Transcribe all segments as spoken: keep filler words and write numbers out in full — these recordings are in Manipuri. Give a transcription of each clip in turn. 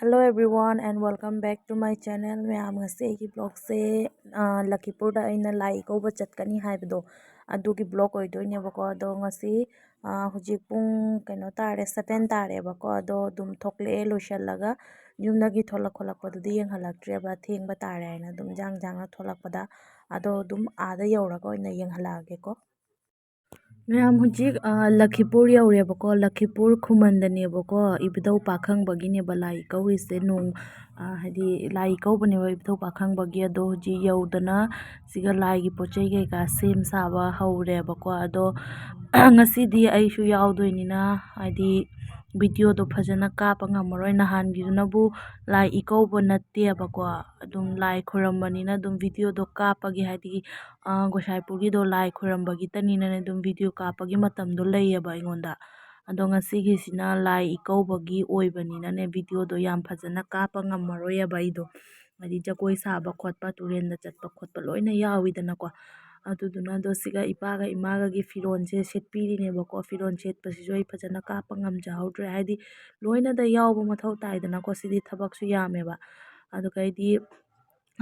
Hello everyone and welcome back to my channel. ꯃꯌꯥꯝ, ꯉꯁꯤ ꯑꯩꯒꯤ ꯕ꯭ꯂꯣꯒꯁꯦ, ꯑ, ꯂꯈꯤꯄꯨꯔꯗ ꯑꯩꯅ ꯂꯥꯏ ꯏꯀꯧꯕ ꯆꯠꯀꯅꯤ ꯍꯥꯏꯕꯗꯣ, ꯑꯗꯨꯒꯤ ꯕ꯭ꯂꯣꯒ ꯑꯣꯏꯗꯣꯏꯅꯦꯕꯀꯣ꯫ ꯑꯗꯣ ꯉꯁꯤ, ꯑ, ꯍꯧꯖꯤꯛ ꯄꯨꯡ, ꯀꯩꯅꯣ ꯇꯥꯔꯦ, ꯁꯚꯦꯟ ꯇꯥꯔꯦꯕꯀꯣ꯫ ꯑꯗꯣ ꯑꯗꯨꯝ ꯊꯣꯛꯂꯛꯑꯦ ꯂꯣꯏꯁꯤꯜꯂꯒ, ꯌꯨꯝꯗꯒꯤ ꯊꯣꯛꯂꯛ ꯈꯣꯠꯂꯛꯄꯗꯨꯗꯤ ꯌꯦꯡꯍꯜꯂꯛꯇ꯭ꯔꯦꯕ, ꯊꯦꯡꯕ ꯇꯥꯔꯦ ꯍꯥꯏꯅ ꯑꯗꯨꯝ ꯏꯟꯖꯥꯡ ꯏꯟꯖꯥꯡꯅ ꯊꯣꯛꯂꯛꯄꯗ꯫ ꯑꯗꯣ ꯑꯗꯨꯝ ꯑꯥꯗ ꯌꯧꯔꯒ ꯑꯣꯏꯅ ꯌꯦꯡꯍꯜꯂꯛꯑꯒꯦꯀꯣ꯫ ꯃꯌꯥꯝ, ꯍꯧꯖꯤꯛ, ꯑ, ꯂꯈꯤꯄꯨꯔ ꯌꯧꯔꯦꯕꯀꯣ꯫ ꯂꯈꯤꯄꯨꯔ ꯈꯨꯃꯟꯗꯅꯦꯕꯀꯣ ꯏꯕꯨꯙꯧ ꯄꯥꯈꯪꯕꯒꯤꯅꯦꯕ ꯂꯥꯏ ꯏꯀꯧꯔꯤꯁꯦ꯫ ꯅꯣꯡ, ꯑ, ꯍꯥꯏꯗꯤ ꯂꯥꯏ ꯏꯀꯧꯕꯅꯦꯕ ꯏꯕꯨꯙꯧ ꯄꯥꯈꯪꯕꯒꯤ꯫ ꯑꯗꯣ ꯍꯧꯖꯤꯛ ꯌꯧꯗꯅ ꯁꯤꯒ ꯂꯥꯏꯒꯤ ꯄꯣꯠ ꯆꯩ ꯀꯩꯀꯥ ꯁꯦꯝ ꯁꯥꯕ ꯍꯧꯔꯦꯕꯀꯣ꯫ ꯑꯗꯣ ꯉꯁꯤꯗꯤ ꯑꯩꯁꯨ ꯌꯥꯎꯗꯣꯏꯅꯤꯅ, ꯍꯥꯏꯗꯤ, ꯚꯤꯗꯤꯑꯣꯗꯣ ꯐꯖꯅ ꯀꯥꯞꯄ ꯉꯝꯃꯔꯣꯏ꯫ ꯅꯍꯥꯟꯒꯤꯗꯨꯅꯕꯨ ꯂꯥꯏ ꯏꯀꯧꯕ ꯅꯠꯇꯦꯕꯀꯣ, ꯑꯗꯨꯝ ꯂꯥꯏ ꯈꯨꯔꯝꯕꯅꯤꯅ ꯑꯗꯨꯝ ꯚꯤꯗꯤꯑꯣꯗꯣ ꯀꯥꯞꯄꯒꯤ, ꯍꯥꯏꯗꯤ, ꯑ, ꯒꯣꯁꯥꯏꯄꯨꯔꯒꯤꯗꯣ ꯂꯥꯏ ꯈꯨꯔꯝꯕꯒꯤꯇꯅꯤꯅꯅꯦ ꯑꯗꯨꯝ ꯚꯤꯗꯤꯑꯣ ꯀꯥꯞꯄꯒꯤ ꯃꯇꯝꯗꯣ ꯂꯩꯌꯦꯕ ꯑꯩꯉꯣꯟꯗ꯫ ꯑꯗꯣ ꯉꯁꯤꯒꯤꯁꯤꯅ ꯂꯥꯏ ꯏꯀꯧꯕꯒꯤ ꯑꯣꯏꯕꯅꯤꯅꯅꯦ ꯚꯤꯗꯤꯑꯣꯗꯣ ꯌꯥꯝ ꯐꯖꯅ ꯀꯥꯞꯄ ꯉꯝꯃꯔꯣꯏꯌꯦꯕ ꯑꯩꯗꯣ꯫ ꯍꯥꯏꯗꯤ ꯖꯒꯣꯏ ꯁꯥꯕ ꯈꯣꯠꯄ, ꯇꯨꯔꯦꯟꯗ ꯆꯠꯄ ꯈꯣꯠꯄ ꯂꯣꯏꯅ ꯌꯥꯎꯋꯤꯗꯅꯀꯣ꯫ ꯑꯗꯨꯗꯨꯅ ꯑꯗꯣ ꯁꯤꯒ ꯏꯄꯥꯒ ꯏꯃꯥꯒꯒꯤ ꯐꯤꯔꯣꯜꯁꯦ ꯁꯦꯠꯄꯤꯔꯤꯅꯦꯕꯀꯣ꯫ ꯐꯤꯔꯣꯜ ꯁꯦꯠꯄꯁꯤꯁꯨ ꯑꯩ ꯐꯖꯅ ꯀꯥꯞꯄ ꯉꯝꯖꯍꯧꯗ꯭ꯔꯦ꯫ ꯍꯥꯏꯗꯤ ꯂꯣꯏꯅꯗ ꯌꯥꯎꯕ ꯃꯊꯧ ꯇꯥꯏꯗꯅꯀꯣ꯫ ꯁꯤꯗꯤ ꯊꯕꯛꯁꯨ ꯌꯥꯝꯃꯦꯕ꯫ ꯑꯗꯨꯒ ꯑꯩꯗꯤ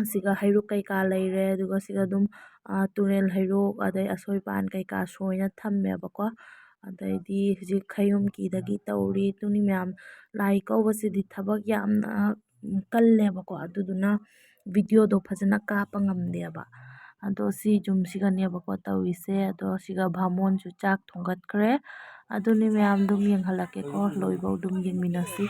ꯑꯁꯤꯒ ꯍꯩꯔꯨꯛ ꯀꯩꯀꯥ ꯂꯩꯔꯦ, ꯑꯗꯨꯒ ꯁꯤꯒ ꯑꯗꯨꯝ, ꯑ, ꯇꯨꯔꯦꯜ ꯍꯩꯔꯨꯛ, ꯑꯗꯩ ꯑꯁꯣꯏ ꯄꯥꯟ ꯀꯩꯀꯥ ꯁꯣꯏꯅ ꯊꯝꯃꯦꯕꯀꯣ꯫ ꯑꯗꯩꯗꯤ ꯍꯧꯖꯤꯛ ꯈꯌꯨꯝ ꯀꯤꯗꯒꯤ ꯇꯧꯔꯤ꯫ ꯑꯗꯨꯅꯤ ꯃꯌꯥꯝ, ꯂꯥꯏ ꯀꯧꯕꯁꯤꯗꯤ ꯊꯕꯛ ꯌꯥꯝꯅ, ꯎꯝ, ꯀꯜꯂꯦꯕꯀꯣ꯫ ꯑꯗꯨꯗꯨꯅ ꯚꯤꯗꯤꯑꯣꯗꯣ ꯐꯖꯅ ꯀꯥꯞꯄ ꯉꯝꯗꯦꯕ꯫ ꯑꯗꯣ ꯁꯤ ꯌꯨꯝꯁꯤꯒꯅꯦꯕꯀꯣ ꯇꯧꯔꯤꯁꯦ꯫ ꯑꯗꯣ ꯁꯤꯒ ꯚꯥꯃꯣꯟꯁꯨ ꯆꯥꯛ ꯊꯣꯡꯒꯠꯈ꯭ꯔꯦ꯫ ꯑꯗꯨꯅꯤ ꯃꯌꯥꯝ, ꯑꯗꯨꯝ ꯌꯦꯡꯍꯜꯂꯛꯀꯦꯀꯣ, ꯂꯣꯏꯕꯧ ꯑꯗꯨꯝ ꯌꯦꯡꯃꯤꯟꯅꯁꯤ꯫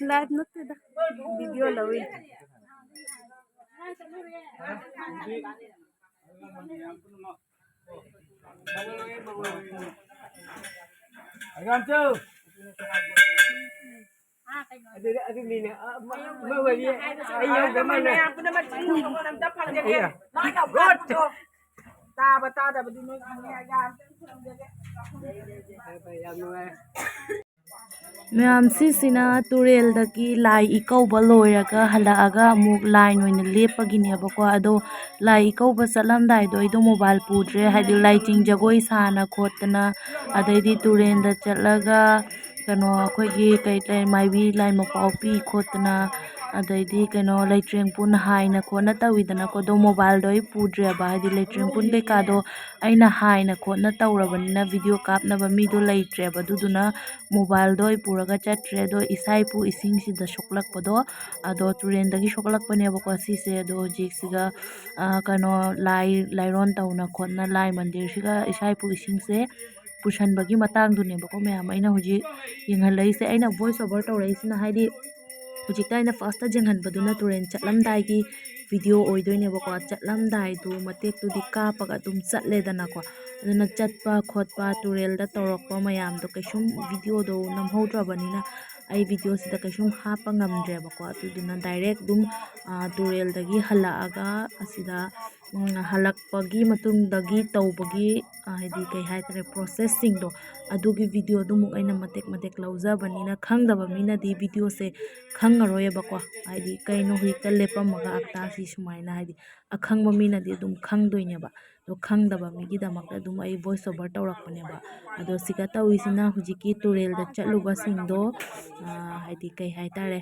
Live ꯅꯠꯇꯦꯗ, video ꯂꯧꯔꯤ꯫ ꯑꯉꯥꯡꯆꯧ! ꯑꯗꯨꯗꯤ, ꯑꯗꯨ ꯃꯤꯅ, ꯑ, ꯃ-, ꯃ-, ꯋꯥꯔꯤ ꯑꯩ ꯌꯥꯎꯗ ꯃꯥꯅ꯫ ꯃꯌꯥꯝ ꯄꯨꯝꯅꯃꯛ ꯆꯤꯡ ꯈꯣꯡꯕ ꯑꯝꯇ ꯐꯪꯖꯒꯦ꯫ ꯑꯩꯌꯥ꯫ ꯂꯣꯏꯅ ꯍꯨꯠ! ꯇꯥꯕ ꯇꯥꯗꯕꯗꯤ ꯅꯣꯏ ꯈꯪꯉꯦ, ꯌꯥꯝ ꯐꯪꯖꯒꯦ꯫ ꯐꯔꯦ, ꯐꯔꯦ, ꯌꯥꯝ ꯅꯨꯡꯉꯥꯏ꯫ ꯃꯌꯥꯝ ꯁꯤꯁꯤꯅ ꯇꯨꯔꯦꯜꯗꯒꯤ ꯂꯥꯏ ꯏꯀꯧꯕ ꯂꯣꯏꯔꯒ ꯍꯜꯂꯛꯑꯒ ꯑꯃꯨꯛ line ꯑꯣꯏꯅ ꯂꯦꯞꯄꯒꯤꯅꯦꯕꯀꯣ꯫ ꯑꯗꯣ ꯂꯥꯏ ꯏꯀꯧꯕ ꯆꯠꯂꯝꯗꯥꯏꯗꯣ ꯑꯩꯗꯣ mobile ꯄꯨꯗ꯭ꯔꯦ, ꯍꯥꯏꯗꯤ ꯂꯥꯏꯆꯤꯡ ꯖꯒꯣꯏ ꯁꯥꯅ ꯈꯣꯠꯇꯅ, ꯑꯗꯩꯗꯤ ꯇꯨꯔꯦꯜꯗ ꯆꯠꯂꯒ ꯀꯩꯅꯣ ꯑꯩꯈꯣꯏꯒꯤ ꯀꯩ ꯀꯩ ꯃꯥꯏꯕꯤ ꯂꯥꯏ ꯃꯄꯥꯎ ꯄꯤ ꯈꯣꯠꯇꯅ, ꯑꯗꯩꯗꯤ ꯀꯩꯅꯣ ꯂꯩꯇ꯭ꯔꯦꯡ ꯄꯨꯟ ꯍꯥꯏꯅ ꯈꯣꯠꯅ ꯇꯧꯋꯤꯗꯅꯀꯣ꯫ ꯑꯗꯣ mobileꯗꯣ ꯑꯩ ꯄꯨꯗ꯭ꯔꯦꯕ, ꯍꯥꯏꯗꯤ ꯂꯩꯇ꯭ꯔꯦꯡ ꯄꯨꯟ ꯀꯩꯀꯥꯗꯣ ꯑꯩꯅ ꯍꯥꯏꯅ ꯈꯣꯠꯅ ꯇꯧꯔꯕꯅꯤꯅ video ꯀꯥꯞꯅꯕ ꯃꯤꯗꯣ ꯂꯩꯇ꯭ꯔꯦꯕ꯫ ꯑꯗꯨꯗꯨꯅ mobileꯗꯣ ꯑꯩ ꯄꯨꯔꯒ ꯆꯠꯇ꯭ꯔꯦ꯫ ꯑꯗꯣ ꯏꯁꯥ ꯏꯄꯨ ꯏꯁꯤꯡꯁꯤꯗ ꯁꯣꯛꯂꯛꯄꯗꯣ, ꯑꯗꯣ ꯇꯨꯔꯦꯟꯗꯒꯤ ꯁꯣꯛꯂꯛꯄꯅꯦꯕꯀꯣ ꯁꯤꯁꯦ꯫ ꯑꯗꯣ ꯍꯧꯖꯤꯛꯁꯤꯒ, ꯑ, ꯀꯩꯅꯣ ꯂꯥꯏ ꯂꯥꯏꯔꯣꯟ ꯇꯧꯅ ꯈꯣꯠꯅ ꯂꯥꯏ ꯃꯟꯗꯤꯔꯁꯤꯒ ꯏꯁꯥ ꯏꯄꯨ ꯏꯁꯤꯡꯁꯦ ꯄꯨꯁꯟꯕꯒꯤ ꯃꯇꯥꯡꯗꯨꯅꯦꯕꯀꯣ ꯃꯌꯥꯝ ꯑꯩꯅ ꯍꯧꯖꯤꯛ ꯌꯦꯡꯍꯜꯂꯛꯏꯁꯦ꯫ ꯑꯩꯅ voice over ꯇꯧꯔꯛꯏꯁꯤꯅ ꯍꯥꯏꯗꯤ ꯍꯧꯖꯤꯛꯇ ꯑꯩꯅ firstꯇ ꯌꯦꯡꯍꯟꯕꯗꯨꯅ ꯇꯨꯔꯦꯟ ꯆꯠꯂꯝꯗꯥꯏꯒꯤ video ꯑꯣꯏꯗꯣꯏꯅꯦꯕꯀꯣ꯫ ꯆꯠꯂꯝꯗꯥꯏꯗꯨ ꯃꯇꯦꯛꯇꯨꯗꯤ ꯀꯥꯞꯄꯒ ꯑꯗꯨꯝ ꯆꯠꯂꯦꯗꯅꯀꯣ꯫ ꯑꯗꯨꯅ ꯆꯠꯄ ꯈꯣꯠꯄ ꯇꯨꯔꯦꯜꯗ ꯇꯧꯔꯛꯄ ꯃꯌꯥꯝꯗꯣ ꯀꯩꯁꯨꯝ videoꯗꯣ ꯅꯝꯍꯧꯗ꯭ꯔꯕꯅꯤꯅ ꯑꯩ videoꯁꯤꯗ ꯀꯩꯁꯨꯝ ꯍꯥꯞꯄ ꯉꯝꯗ꯭ꯔꯦꯕꯀꯣ꯫ ꯑꯗꯨꯗꯨꯅ direct ꯑꯗꯨꯝ, ꯑ, ꯇꯨꯔꯦꯜꯗꯒꯤ ꯍꯜꯂꯛꯑꯒ ꯑꯁꯤꯗ, ꯎꯝ, ꯍꯜꯂꯛꯄꯒꯤ ꯃꯇꯨꯡꯗꯒꯤ ꯇꯧꯕꯒꯤ, ꯑ, ꯍꯥꯏꯗꯤ ꯀꯩ ꯍꯥꯏꯇꯥꯔꯦ, processꯁꯤꯡꯗꯣ ꯑꯗꯨꯒꯤ videoꯗꯨꯃꯨꯛ ꯑꯩꯅ ꯃꯇꯦꯛ ꯃꯇꯦꯛ ꯂꯧꯖꯕꯅꯤꯅ ꯈꯪꯗꯕ ꯃꯤꯅꯗꯤ videoꯁꯦ ꯈꯪꯉꯔꯣꯏꯕꯀꯣ꯫ ꯍꯥꯏꯗꯤ ꯀꯩꯅꯣ ꯍꯧꯖꯤꯛꯇ ꯂꯦꯞꯄꯝꯃꯒ ꯍꯞꯇꯥꯁꯤ ꯁꯨꯃꯥꯏꯅ ꯍꯥꯏꯗꯤ ꯑꯈꯪꯕ ꯃꯤꯅꯗꯤ ꯑꯗꯨꯝ ꯈꯪꯗꯣꯏꯅꯦꯕ꯫ ꯑꯗꯣ ꯈꯪꯗꯕ ꯃꯤꯒꯤꯗꯃꯛꯇ ꯑꯗꯨꯝ ꯑꯩ voice over ꯇꯧꯔꯛꯄꯅꯦꯕ꯫ ꯑꯗꯣ ꯁꯤꯒ ꯇꯧꯔꯤꯁꯤꯅ ꯍꯧꯖꯤꯛꯀꯤ ꯇꯨꯔꯦꯜꯗ ꯆꯠꯂꯨꯕꯁꯤꯡꯗꯣ, ꯑ, ꯍꯥꯏꯗꯤ ꯀꯩ ꯍꯥꯏꯇꯥꯔꯦ,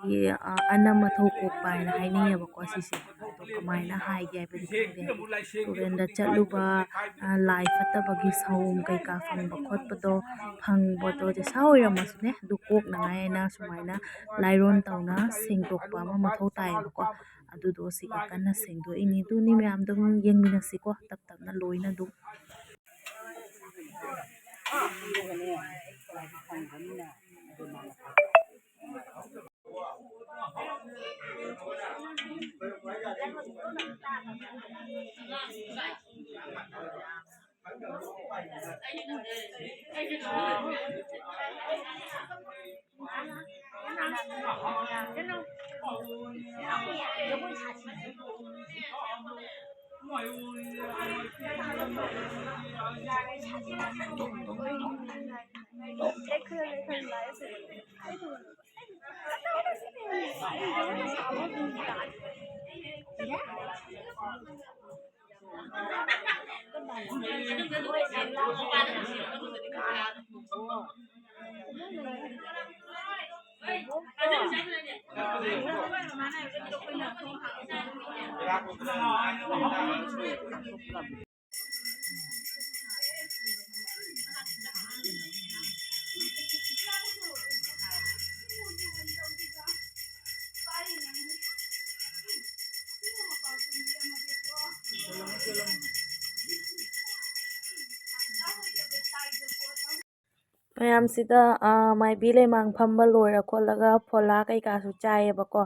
ꯁꯤ, ꯑ, ꯑꯅꯝ ꯑꯊꯧ ꯀꯣꯛꯄ ꯍꯥꯏꯅ ꯍꯥꯏꯅꯩꯌꯦꯕꯀꯣ ꯁꯤꯁꯦ꯫ ꯑꯗꯣ ꯀꯃꯥꯏꯅ ꯍꯥꯏꯒꯦ ꯍꯥꯏꯕꯗꯤ ꯈꯪꯗꯦ꯫ ꯍꯥꯏꯗꯤ ꯇꯨꯔꯦꯜꯗ ꯆꯠꯂꯨꯕ, ꯑ, ꯂꯥꯏ ꯐꯠꯇꯕꯒꯤ ꯁꯍꯨꯝ ꯀꯩꯀꯥ ꯐꯪꯕ ꯈꯣꯠꯄꯗꯣ, ꯐꯪꯕꯗꯣ ꯗꯁꯥ ꯑꯣꯏꯔꯝꯃꯁꯨꯅꯦ, ꯑꯗꯨ ꯀꯣꯛꯅꯉꯥꯏ ꯍꯥꯏꯅ ꯁꯨꯃꯥꯏꯅ ꯂꯥꯏꯔꯣꯟ ꯇꯧꯅ ꯁꯦꯡꯗꯣꯛꯄ ꯑꯃ ꯃꯊꯧ ꯇꯥꯏꯌꯦꯕꯀꯣ꯫ ꯑꯗꯨꯗꯣ ꯁꯤꯒ ꯀꯟꯅ ꯁꯦꯡꯗꯣꯛꯏꯅꯤ꯫ ꯑꯗꯨꯅꯤ ꯃꯌꯥꯝ ꯑꯗꯨꯝ ꯌꯦꯡꯃꯤꯟꯅꯁꯤꯀꯣ, ꯇꯞ ꯇꯞꯅ ꯂꯣꯏꯅ ꯑꯗꯨꯝ꯫ ꯃꯌꯥꯝꯁꯤꯗ, ꯑꯥ, ꯃꯥꯏꯕꯤ ꯂꯩꯃꯥꯡ ꯐꯝꯕ ꯂꯣꯏꯔ ꯈꯣꯠꯂꯒ ꯐꯣꯂꯥ ꯀꯩꯀꯥꯁꯨ ꯆꯥꯏꯌꯦꯕꯀꯣ꯫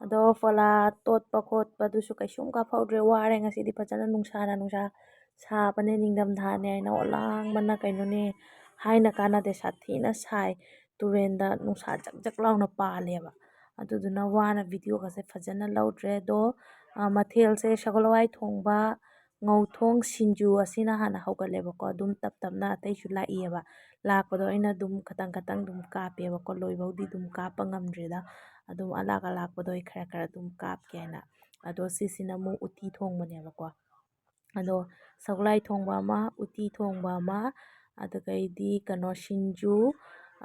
ꯑꯗꯣ ꯐꯣꯂꯥ ꯇꯣꯠꯄ ꯈꯣꯠꯄꯗꯨꯁꯨ ꯀꯩꯁꯨꯝ ꯀꯥꯞꯍꯧꯗ꯭ꯔꯦ, ꯋꯥꯔꯦ ꯉꯁꯤꯗꯤ꯫ ꯐꯖꯅ ꯅꯨꯡꯁꯥꯅ ꯅꯨꯡꯁꯥ ꯁꯥꯕꯅꯦ, ꯅꯤꯡꯊꯝꯊꯥꯅꯦ ꯍꯥꯏꯅ ꯑꯣꯂꯥꯡꯕꯅ ꯀꯩꯅꯣꯅꯦ ꯍꯥꯏꯅ ꯀꯥꯟꯅꯗꯦ, ꯁꯥꯊꯤꯅ ꯁꯥꯏ꯫ ꯇꯨꯔꯦꯟꯗ ꯅꯨꯡꯁꯥ ꯖꯛ ꯖꯛ ꯂꯥꯎꯅ ꯄꯥꯜꯂꯦꯕ꯫ ꯑꯗꯨꯗꯨꯅ ꯋꯥꯅ ꯚꯤꯗꯤꯑꯣꯒꯁꯦ ꯐꯖꯅ ꯂꯧꯗ꯭ꯔꯦ꯫ ꯑꯗꯣ, ꯑꯥ, ꯃꯊꯦꯜꯁꯦ ꯁꯒꯣꯜ ꯍꯋꯥꯏ ꯊꯣꯡꯕ, ꯉꯧꯊꯣꯡ, ꯁꯤꯡꯖꯨ ꯑꯁꯤꯅ ꯍꯥꯟꯅ ꯍꯧꯒꯠꯂꯦꯕꯀꯣ꯫ ꯑꯗꯨꯝ ꯇꯞ ꯇꯞꯅ ꯑꯇꯩꯁꯨ ꯂꯥꯛꯏꯑꯕ꯫ ꯂꯥꯛꯄꯗꯣ ꯑꯩꯅ ꯑꯗꯨꯝ ꯈꯇꯪ ꯈꯇꯪ ꯑꯗꯨꯝ ꯀꯥꯞꯄꯦꯕꯀꯣ꯫ ꯂꯣꯏꯕꯧꯗꯤ ꯑꯗꯨꯝ ꯀꯥꯞꯄ ꯉꯝꯗ꯭ꯔꯦꯗ꯫ ꯑꯗꯨꯝ ꯑꯂꯥꯛ ꯑꯂꯥꯛꯄꯗꯣ ꯑꯩ ꯈꯔ ꯈꯔ ꯑꯗꯨꯝ ꯀꯥꯞꯀꯦ ꯍꯥꯏꯅ꯫ ꯑꯗꯣ ꯁꯤꯁꯤꯅ ꯑꯃꯨꯛ ꯎꯇꯤ ꯊꯣꯡꯕꯅꯦꯕꯀꯣ꯫ ꯑꯗꯣ ꯁꯒꯣꯜ ꯍꯋꯥꯏ ꯊꯣꯡꯕ ꯑꯃ, ꯎꯇꯤ ꯊꯣꯡꯕ ꯑꯃ, ꯑꯗꯨꯒꯩꯗꯤ ꯀꯩꯅꯣ ꯁꯤꯡꯖꯨ,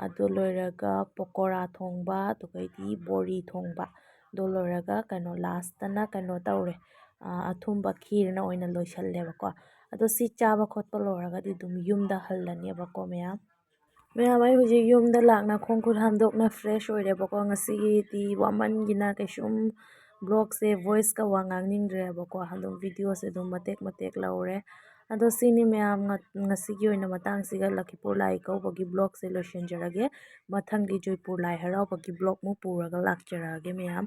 ꯑꯗꯨ ꯂꯣꯏꯔꯒ ꯄꯀꯣꯔꯥ ꯊꯣꯡꯕ, ꯑꯗꯨꯒꯩꯗꯤ ꯕꯣꯔꯤ ꯊꯣꯡꯕ, ꯑꯗꯨ ꯂꯣꯏꯔꯒ ꯀꯩꯅꯣ ꯂꯥꯁꯇꯅ ꯀꯩꯅꯣ ꯇꯧꯔꯦ, ꯑꯊꯨꯝꯕ ꯈꯤꯔꯅ ꯑꯣꯏꯅ ꯂꯣꯏꯁꯜꯂꯦꯕꯀꯣ꯫ ꯑꯗꯣ ꯁꯤ ꯆꯥꯕ ꯈꯣꯠꯄ ꯂꯣꯏꯔꯒꯗꯤ ꯑꯗꯨꯝ ꯌꯨꯝꯗ ꯍꯜꯂꯅꯦꯕꯀꯣ ꯃꯌꯥꯝ꯫ ꯃꯌꯥꯝ, ꯑꯩ ꯍꯧꯖꯤꯛ ꯌꯨꯝꯗ ꯂꯥꯛꯅ ꯈꯣꯡ ꯈꯨꯠ ꯍꯥꯝꯗꯣꯛꯅ fresh ꯑꯣꯏꯔꯦꯕꯀꯣ꯫ ꯉꯁꯤꯒꯤꯗꯤ ꯋꯥꯃꯟꯒꯤꯅ ꯀꯩꯁꯨꯝ vlogꯁꯦ voiceꯀ ꯋꯥ ꯉꯥꯡꯅꯤꯡꯗ꯭ꯔꯦꯕꯀꯣ꯫ ꯑꯗꯨꯝ videoꯁꯦ ꯑꯗꯨꯝ ꯃꯇꯦꯛ ꯃꯇꯦꯛ ꯂꯧꯔꯦ꯫ ꯑꯗꯣ ꯁꯤꯅꯤ ꯃꯌꯥꯝ, ꯉ-, ꯉꯁꯤꯒꯤ ꯑꯣꯏꯅ ꯃꯇꯥꯡꯁꯤꯒ ꯂꯈꯤꯄꯨꯔ ꯂꯥꯏ ꯏꯀꯧꯕꯒꯤ vlogꯁꯦ ꯂꯣꯏꯁꯤꯟꯖꯔꯒꯦ꯫ ꯃꯊꯪꯗꯤ ꯖꯣꯏꯄꯨꯔ ꯂꯥꯏ ꯍꯔꯥꯎꯕꯒꯤ vlogꯃꯨꯛ ꯄꯨꯔꯒ ꯂꯥꯛꯆꯔꯛꯑꯒꯦ ꯃꯌꯥꯝ꯫